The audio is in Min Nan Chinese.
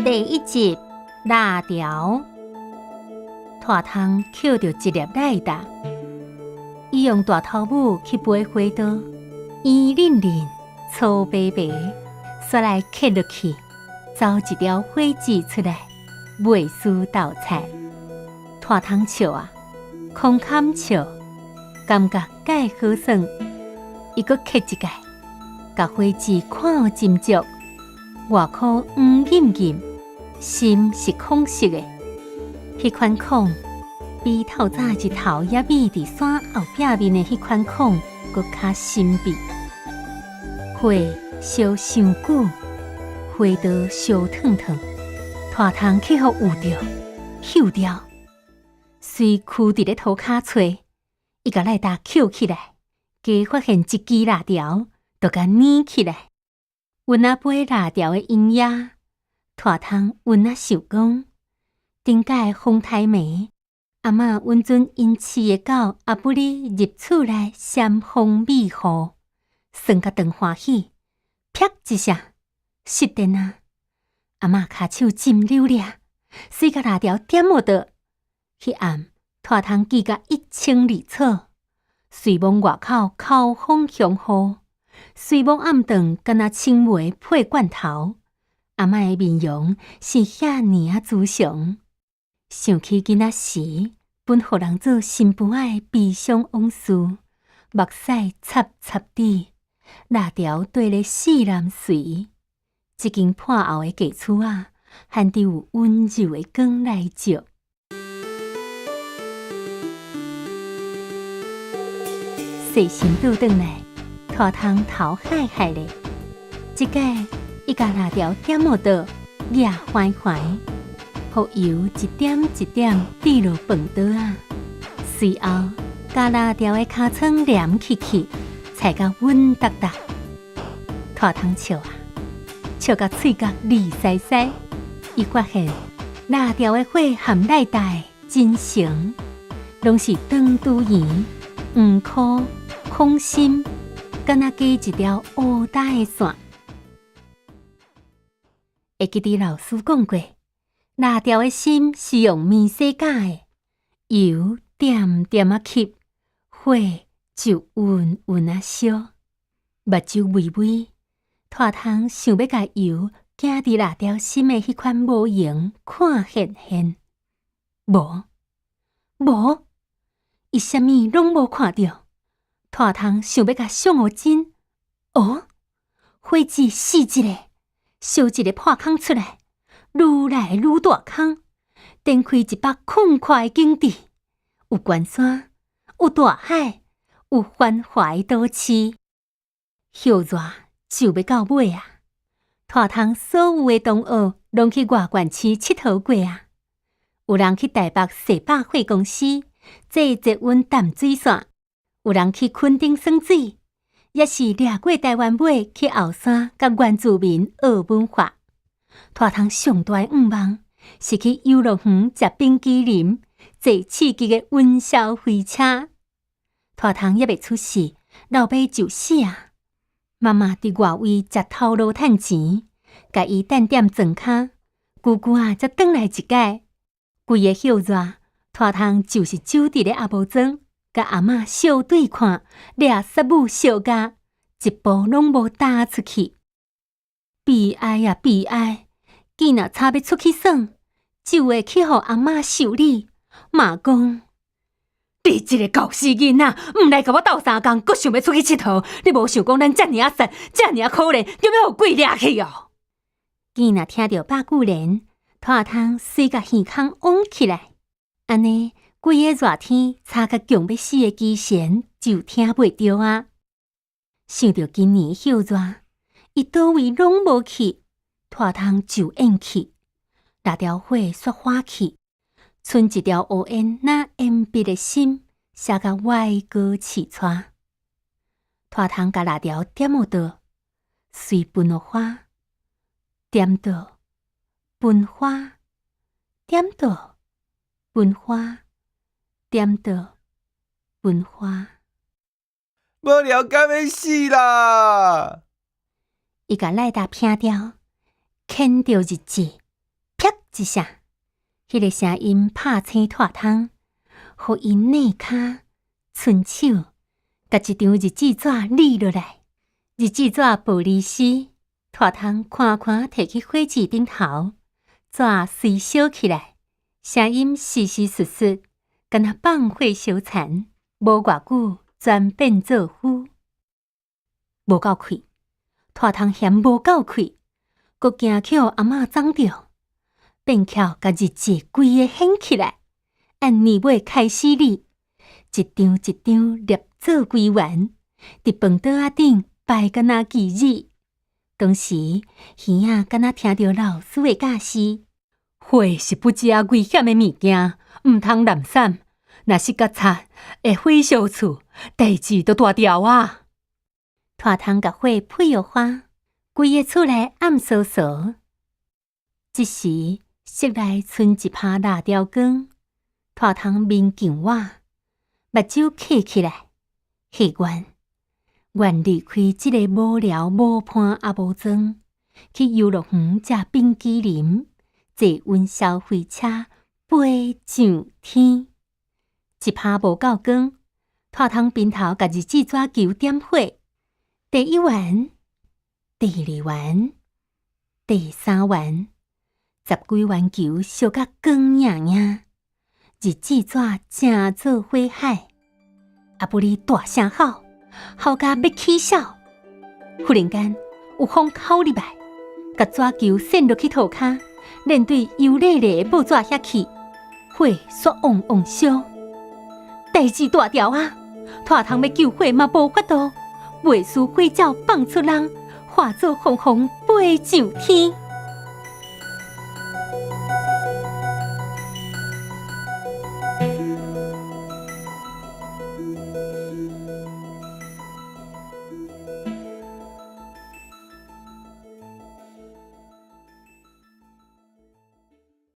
第一集，蜡條。拖窗抾著一粒賴達，伊用大頭拇去掰火刀，圓淋淋、粗白白，煞來切落去，走一條火舌出來，袂輸豆菜。拖窗笑啊，空坎笑，感覺蓋好耍，伊閣切一蓋，共火舌看真足，外殼黃艷艷，心是空色的。彼款孔比透早日頭抑覕佇山後壁面的彼款孔閣較神秘。火燒傷久，火刀燒燙燙，拖窗去予捂著，嗅掉，隨趺佇咧塗跤揣，伊共賴達抾起來，加發現一支蠟條，就共粘起來。阮仔掰蠟條的音樂，拖窗阮仔想講。頂擺風颱暝，阿嬤允准𪜶飼的狗阿布哩入厝內扇風避雨，耍甲當歡喜，啪一聲，失電啊！阿嬤跤手真溜掠，隨共蠟條點予倒。彼暗拖窗記甲一清二楚，雖罔外口口風雄雨，雖罔暗頓敢若青梅配罐頭，阿嬤的面容是遐爾仔慈祥。想起囡仔時，本予人做新婦仔的悲傷往事，目屎插插滴，蠟條綴咧四南隨。這間破後的舊厝仔，罕得有溫柔的光來照。細心倒轉來，拖窗頭害害咧。這擺伊共蠟條點予倒，攑橫橫。予油一點一點滴落飯桌仔，隨後共蠟條的尻川黏起去，裁甲穩達達。拖窗笑啊，笑甲喙角膩澀澀。伊發現蠟條的火和賴達的真誠，攏是長拄圓、黃箍、空心，敢若加一條烏焦的線。會記得老師講過。蠟條的心是用棉洗絞的，油點點仔吸，火就勻勻仔燒。目睭微微，拖窗想欲共油行佇蠟條心的彼款模型看現現，無無，伊啥物攏無看著。拖窗想欲共相予真，哦，火舌死一个，燒一个破空出來。愈來愈大空，展開一幅曠闊的景致，有懸山，有大海，有繁華的都市。暑熱就欲到尾啊！拖窗所有的同學攏去外縣市𨑨迌過啊！有人去台北世百貨公司坐捷運淡水線，有人去墾丁耍水，抑是掠過台灣尾去後山佮原住民學文化。拖窗上大的願望是去遊樂園食冰淇淋，坐刺激的雲霄飛車。拖窗猶未出世，老爸就死啊！媽媽佇外圍食頭路趁錢，共伊擲點庄跤，久久仔才轉來一擺。規个暑熱，拖窗就是守佇咧阿母莊，佮阿嬤相對看，掠殺母相咬，一步攏無踏出去。悲哀啊悲哀！囝若吵欲出去耍，就會去予阿嬤修理，罵講：你這个猴死囡仔，毋來共我鬥相共，閣想欲出去𨑨迌？你無想講咱遮爾仔散，遮爾仔可憐，就欲予鬼掠去哦！囝若聽著百句言，拖窗隨共耳孔癀起來，按呢規个熱天吵甲強欲死的機弦就聽袂著啊！想著今年暑熱，伊佗位攏無去，拖窗就厭去，蠟條火煞花去，賰一條烏煙若掩筆的心，寫甲歪哥刺穿。拖窗共蠟條點予倒，隨歕予花，點倒，歕花，點倒，歕花，點倒，歕花。無聊甲欲死啦！伊共ライター撇掉，牽著日誌，啪一聲，彼个聲音拍醒拖窗，予伊躡跤、伸手，共一張日誌紙理落來。日誌紙薄離絲，拖窗寬寬提去火舌頂頭，紙隨燒起來，聲音時時爍爍，敢若放火燒田，無偌久全變做灰，無夠氣，拖窗嫌無夠氣，閣驚予阿嬤摠著，變巧共日誌規个掀起來，按年尾開始理，一張一張疊做規圓，佇飯桌仔頂擺敢若旗子。當時耳仔敢若聽著老師的教示：火是不食危險的物件，毋通濫散。若是共插，會火燒厝，代誌就大條啊！拖窗共火配予花，規个厝內暗嗖嗖。這時室內賰一拍蠟燭光，拖窗面鏡我，目睭瞌起來，彼願願離開這个無聊無伴也無莊，去遊樂園食冰淇淋，坐雲霄飛車飛上天。一拍無夠光，拖窗邊頭共日誌紙球點火。第一圓、第二圓、第三圓，十幾圓球燒甲光影影，日誌紙成做火海。阿布里大聲吼，吼甲欲起痟。忽然間有風口入來，共紙球扇落去塗跤，連對油膩膩的報紙遐去，火煞旺旺燒。代誌大條啊！拖窗欲救火嘛無法度，袂輸火鳥放出籠，化做風風飛上天。